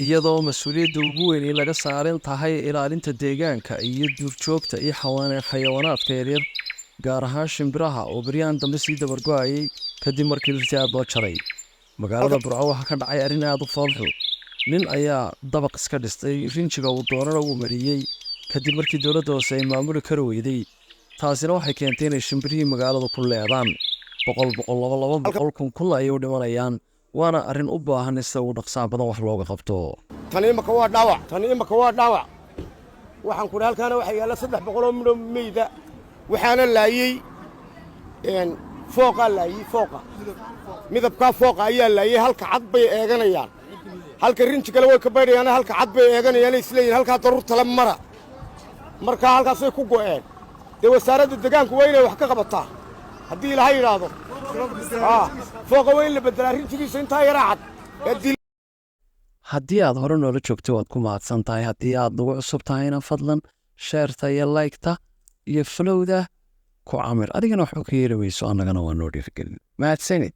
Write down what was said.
Iyadoo mas-uuliyadda ugu weyn ee laga saaran tahay ilaalinta deegaanka iyo duurjoogta iyo xayawaanaadka yaryar, gaar ahaan shimbiraha oo beryahan dambe sii dabargo-ayay kadib markii dhirtii aad loo jaray. Magaalada Burco waxaa ka dhacay arrin aad u foolxun. Nin ayaa dabaq iska dhistay, rinjiga uu doonana uu mariyey, kadib markii dowladda hoose ay maamuli kari weyday. Taasina waxay keentay inay shimbirihii magaalada ku leedaan. Boqol boqol, laba laba boqol, kun kun ayay u dhimanayaan, waana arrin u baahan in sida ugu dhaqsaha badan wax looga qabto. Tani imaka waa dhaawac, tani imaka waa dhaawac. Waxaan ku halkaana waxaa yaalla 300 oo midho meyda. Waxaana laayey fooqaa laayey, fooqa midabkaa fooqa ayaa laayey. Halka cad bay eeganayaan, halka rinji kale way ka baydhayaan, halka cad bay eeganayaan, isleeyihin halkaa daruurtale mara. Markaa halkaasay ku go'een. Dee wasaaradda degaanku waa inay wax ka qabataa. Haddii Ilaahay yidhaahdo, fooqa waa in la beddelaa rinjigiisa intaa yaraa cad ee. Haddii aad hore noola joogto, waad ku mahadsan tahay. Haddii aad nagu cusub tahayna, fadlan share-ta iyo like-ta iyo follow-da ku camir. Adigana waxba ka yeeli weyso, annagana waa noo dhiirigelin. Mahadsanid.